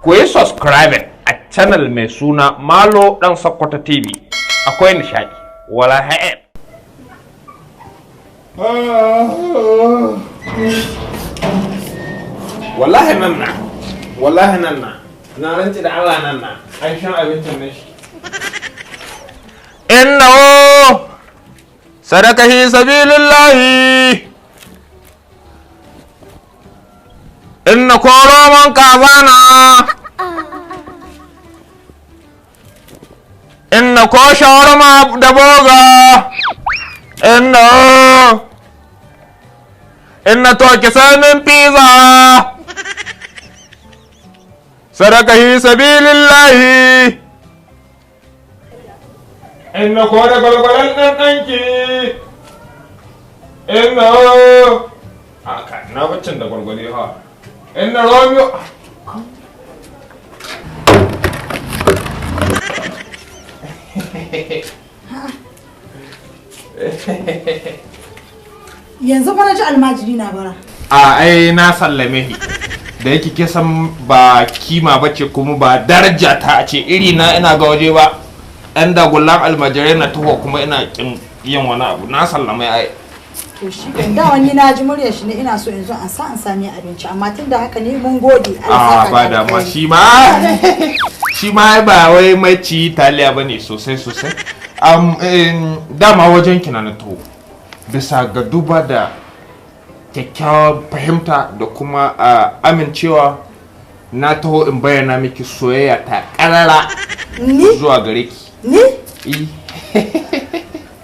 Ku yi subscribing a channel mai suna Malo Dan Sokoto TV. Akwai nishadi. Wala ha'e. Wallahi nan na. Wallahi nan na. Na rantsi da Allah nan na. An shan abincin nan shi. Innahu sadaka fi sabilillahi. Inna koro man kazana. Inna ko shawarma da boga. Inna inna to ki sanin pizza. Sadaka fi sabilillahi. Inna ko da gwalgwalan ɗan ɗanki. Inna aka na baccin da gwalgwale ha. Inna Romeo. Yanzu fa na ji almajiri na bara. A ai na sallame shi. Da yake ke san ba kima bace kuma ba daraja ta a ce iri na ina ga waje ba. Ɗan dagullan almajirai na taho kuma ina kin yin wani abu na sallame ai. To shi kan da wani na ji muryar shi ne ina so in zo an sa an sami abinci amma tunda haka ne mun gode. A ba da ma shi ma shi ma ba wai mai ci taliya bane sosai sosai. Dama wajen kina na taho bisa ga duba da kyakkyawar fahimta da kuma amincewa na taho in bayyana miki soyayya ta karara zuwa gare ki. Ni?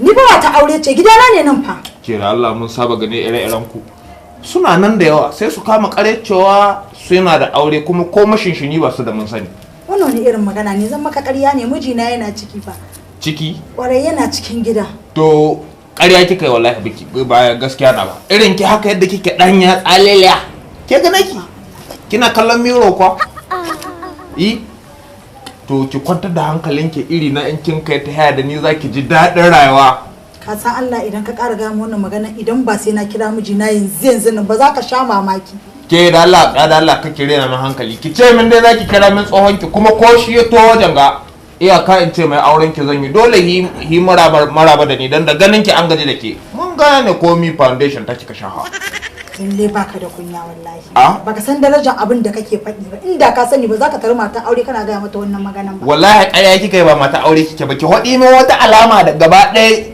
Ni ba wata aure ce gidana ne nan fa. Kira Allah mun saba gani ire-iren ku. Suna nan da yawa sai su kama kare cewa suna da aure kuma ko mashinshini ba su da mun sani. Wannan wani irin magana ne zan maka ƙarya ne mijina yana ciki fa. Ciki? Ƙwarai yana cikin gida. To ƙarya kika yi wallahi biki ba gaskiya na ba. Irin ki haka yadda kike ɗanya tsaleliya. Ke ga naki? Kina kallon miro kwa? I? To ki kwantar da hankalinki iri na in kin kai ta haya da ni zaki ji daɗin rayuwa. Ka san Allah idan ka ƙara gama wannan magana idan ba sai na kira mijina yanzu yanzu nan ba za ka sha mamaki. Ke da Allah da Allah ka kire na hankali ki ce min dai zaki kira min tsohon ki kuma ko shi ya to wajen ga iyaka in ce mai auren ki zan yi dole hi maraba maraba da ni dan da ganin ki an gaji da ke. Mun gane komi foundation ta kika shafa. Lalle baka da kunya wallahi. Baka san darajar abin da kake faɗi ba. Inda ka sani ba za ka tari mata aure kana gaya mata wannan maganan ba. Wallahi ƙarya kika yi ba mata aure kike ba ki haɗi min wata alama da gaba ɗaya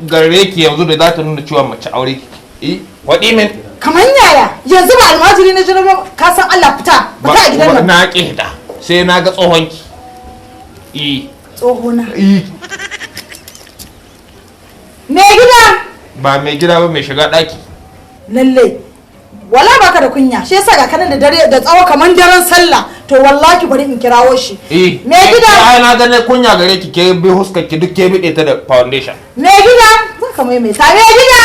gare ki yanzu da za ta nuna cewa mace aure kike. Eh, haɗi min. Kamar yaya? Yanzu ba almajiri na jira ba ka san Allah fita. Fita a gidan nan. Na ƙi hita. Sai na ga tsohon ki. Eh. Tsohona. Eh. Me gida? Ba mai gida ba mai shiga ɗaki. Lalle. Wala baka da kunya shi yasa ga kanan da dare da tsawo kaman daren sallah to wallahi bari in kirawo shi. Eh. Me gida? Ai na ga ne kunya gare ki ke bi huskar ki duk ke bide ta da foundation. Me gida? Zaka maimaita me gida?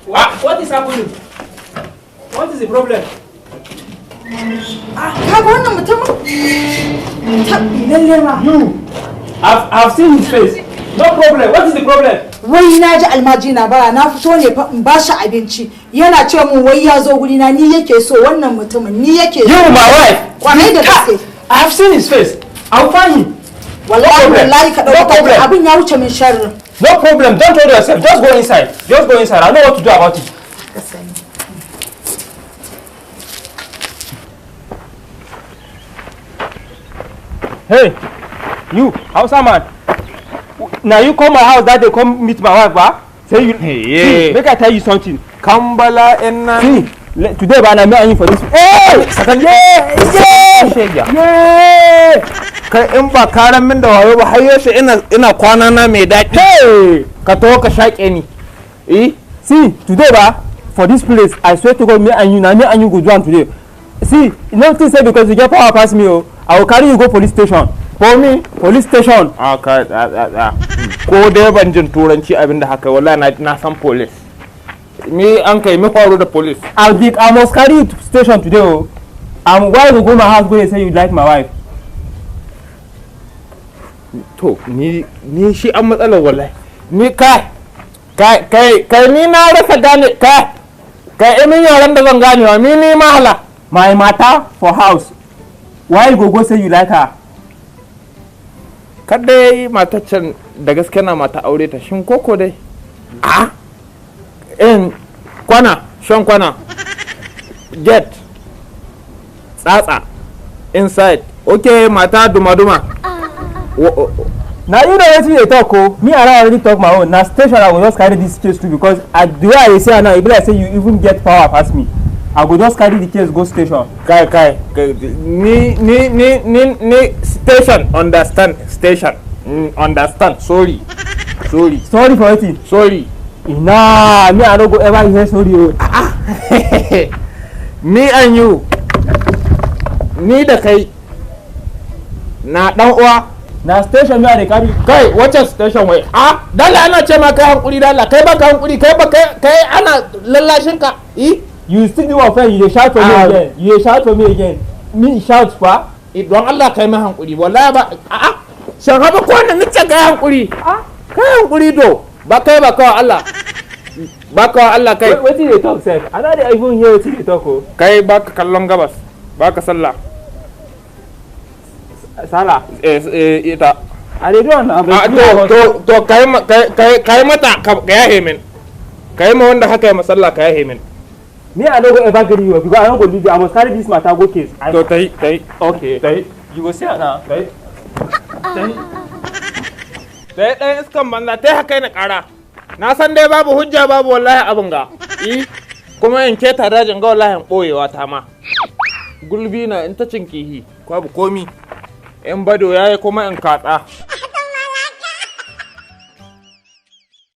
What is happening? What is the problem? Ah, kaga wannan mutumin? Tabbi lalle ma. You I've seen his face. No problem. What is the problem? Wai na ji almaji na bara na fito ne fa in ba shi abinci yana ce mun wai ya zo guri na ni yake so wannan mutumin ni yake so. You my wife. Kwarai da gaske. I have seen his face. I will find him. Wallahi wallahi ka dauka abin ya wuce min sharri. No problem. Don't worry yourself. Just go inside. Just go inside. I know what to do about it. Ka sani. Hey, you, Hausa man. Now you come my house that day come meet my wife, ba? Say you, yeah. See, make I tell you something. Kambala enna. See, today ba na me and you for this. Hey, yeah, yeah, yeah. Kai in ba karan min da wayo ba har yaushe ina ina kwana na mai daɗi. Hey, ka to ka shaƙe ni. Eh? See, today ba for this place, I swear to God, me and you, na me and you go do am today. See, you no think say because you get power pass me oh, I will carry you go police station. For me? Police station. Ah, ka ko dai ban jin turanci abinda haka wallahi na san police. Me an kai me faru da police. I must carry you to station today oh. And why you go my house go dey say you like my wife? To ni shi an matsalar wallahi. Ni kai kai kai kai ni na rasa gane kai kai min yaran da zan ganewa ni mahala. My matter for house. Why you go go say you like her? Kada yayi mataccen da gaske na mata aure ta shin koko dai a in kwana shan kwana get tsatsa inside, okay, mata duma duma. Na you know wetin you dey talk o. Me, I don already talk my own. Na station I go just carry this case to, because the way I dey say am now, e be like say you even get power pass me. I go just carry the case go station. Kai kai kai, ni station, understand station. Understand, sorry, sorry. Sorry for wetin? Sorry. Ina, me I no go ever hear sorry o. Me and you, ni da kai na dan uwa. Na station me I dey carry. Kai, wace station wai? A dala ana ce ma kai hankuri, dala kai baka hankuri, kai ba kai kai ana lallashin ka i. You still do offend. You dey shout for me Ah. again. You dey shout for me again. Me shout pa? Don Allah kai mai hankuri, wallahi ba a a shan haba ko wannan nace kai hankuri, kai hankuri to ba kai ba kawai Allah ba kawai Allah kai. Wetin you dey talk sef? I no dey even hear wetin you dey talk o. Kai baka kallon gabas, baka sallah. Sala? Eh eh, ita. I dey do am na. A to kai kai mata ka yahe min, kai ma wanda haka ya masalla ka yahe min. Me I no go ever gree you because I no go leave you. I must carry this matter go case. To tai tai. Okay. Tai. You go see am now. Tai tai tai, ɗan iskan banza, tai haka na ƙara. Na san dai babu hujja, babu wallahi abin ga i kuma in keta dajin ga wallahi in ɓoyewa ta ma gulbi na in ta cin kihi babu komi in bado yayi kuma in katsa.